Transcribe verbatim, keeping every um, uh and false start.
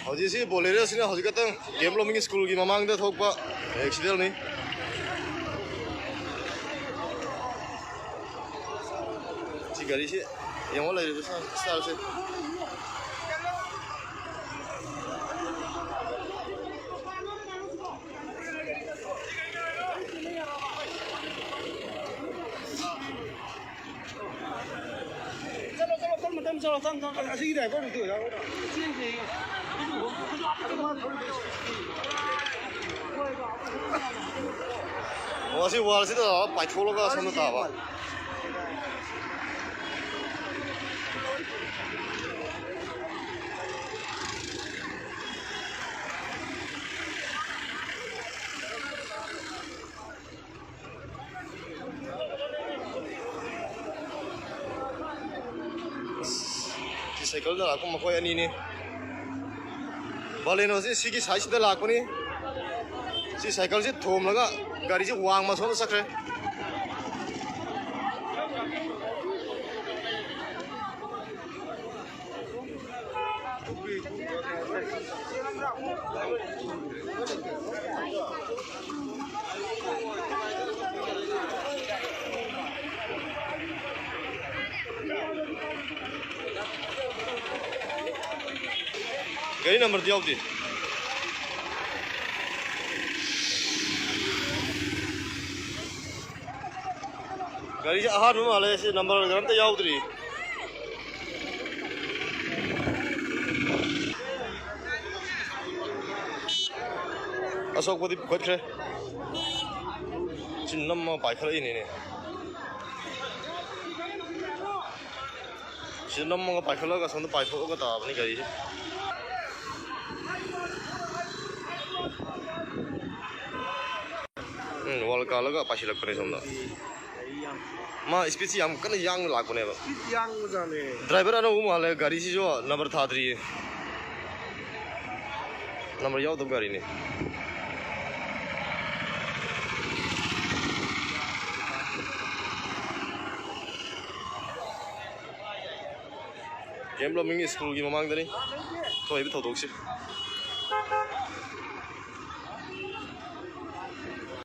ꯍꯧꯖꯤꯛꯁꯤ ꯕꯣꯂꯦꯔꯣꯁꯤꯅ ꯍꯧꯖꯤꯛ ꯈꯛꯇꯪ ꯀꯦꯝ ꯂꯣꯃꯤꯡ ꯁ꯭ꯀꯨꯜꯒꯤ ꯃꯃꯥꯡꯗ ꯊꯣꯛꯄ ꯑꯦꯛꯁꯤꯗꯦꯟꯅꯤ꯫ ꯁꯤ ꯒꯥꯔꯤꯁꯤ ꯌꯦꯡꯉꯣ, ꯂꯩꯔꯤꯕ ꯁ-, ꯁ꯭ꯇꯥꯏꯜꯁꯦ꯫ ꯆꯠꯂꯣ, ꯆꯠꯂꯣ, ꯇꯞꯅ, ꯇꯞꯅ ꯆꯠꯂꯣ, ꯇꯞꯅ, ꯇꯞꯅ꯫ ꯑꯁꯤꯒꯤ ꯗ꯭ꯔꯥꯏꯚꯔꯗꯨꯁꯨ ꯌꯥꯎꯔꯣ꯫ ꯑꯣ, ꯑꯁꯤ ꯋꯥꯜꯁꯤꯗ ꯄꯥꯏꯊꯣꯛꯂꯒ ꯑꯁꯣꯝꯗ ꯇꯥꯕ꯫ ꯁꯤ ꯁꯥꯏꯀꯜꯗ ꯂꯥꯛꯄ ꯃꯈꯣꯏ ꯑꯅꯤꯅꯤ꯫ ꯕꯥꯂꯦꯅꯣꯁꯤ ꯁꯤꯒꯤ ꯁꯥꯏꯠꯁꯤꯗ ꯂꯥꯛꯄꯅꯤ꯫ ꯁꯤ ꯁꯥꯏꯀꯜꯁꯤ ꯊꯣꯝꯂꯒ ꯒꯥꯔꯤꯁꯤ ꯋꯥꯡꯃ ꯁꯣꯝꯗ ꯆꯠꯈ꯭ꯔꯦ꯫ ꯒꯥꯔꯤ ꯅꯝꯕꯔꯗꯤ ꯌꯥꯎꯗꯦ꯫ ꯒꯥꯔꯤꯁꯦ ꯑꯍꯥꯟꯕ ꯃꯥꯜꯂꯦ, ꯁꯤ ꯅꯝꯕꯔꯒ ꯑꯝꯇ ꯌꯥꯎꯗ꯭ꯔꯤ꯫ ꯑꯁꯣꯛꯄꯗꯤ ꯄꯨꯈꯠꯈ꯭ꯔꯦ꯫ ꯁꯤ ꯅꯝꯃ ꯄꯥꯏꯈꯠꯂꯛꯏꯅꯤꯅꯦ꯫ ꯁꯤꯗ ꯅꯝꯃꯒ ꯄꯥꯏꯈꯠꯂꯒ ꯑꯁꯣꯝꯗ ꯄꯥꯏꯊꯣꯛꯑꯒ ꯇꯥꯕꯅꯤ ꯒꯥꯔꯤꯁꯦ꯫ ꯎꯝ, ꯋꯥꯜ ꯀꯥꯜꯂꯒ ꯄꯥꯏꯁꯤꯜꯂꯛꯄꯅꯦ ꯁꯣꯝꯗ꯫ ꯃꯥ ꯏꯁꯄꯤꯠꯁꯤ ꯌꯥꯝ ꯀꯟꯅ ꯌꯥꯡꯅ ꯂꯥꯛꯄꯅꯦꯕ꯫ ꯏꯁꯄꯤꯠ ꯌꯥꯡꯕꯖꯥꯠꯅꯦ꯫ ꯗ꯭ꯔꯥꯏꯚꯔ ꯑꯅꯧꯕ ꯃꯥꯜꯂꯦ, ꯒꯥꯔꯤꯁꯤꯁꯨ ꯅꯝꯕꯔ ꯊꯥꯗ꯭ꯔꯤꯌꯦ꯫ ꯅꯝꯕꯔ ꯌꯥꯎꯗꯕ ꯒꯥꯔꯤꯅꯤ꯫ ꯀꯦꯝ ꯕ꯭ꯂꯣꯃꯤꯡ ꯁ꯭ꯀꯨꯜꯒꯤ ꯃꯃꯥꯡꯗꯅꯤ ꯊꯣꯛꯏꯕ ꯊꯧꯗꯣꯛꯁꯤ꯫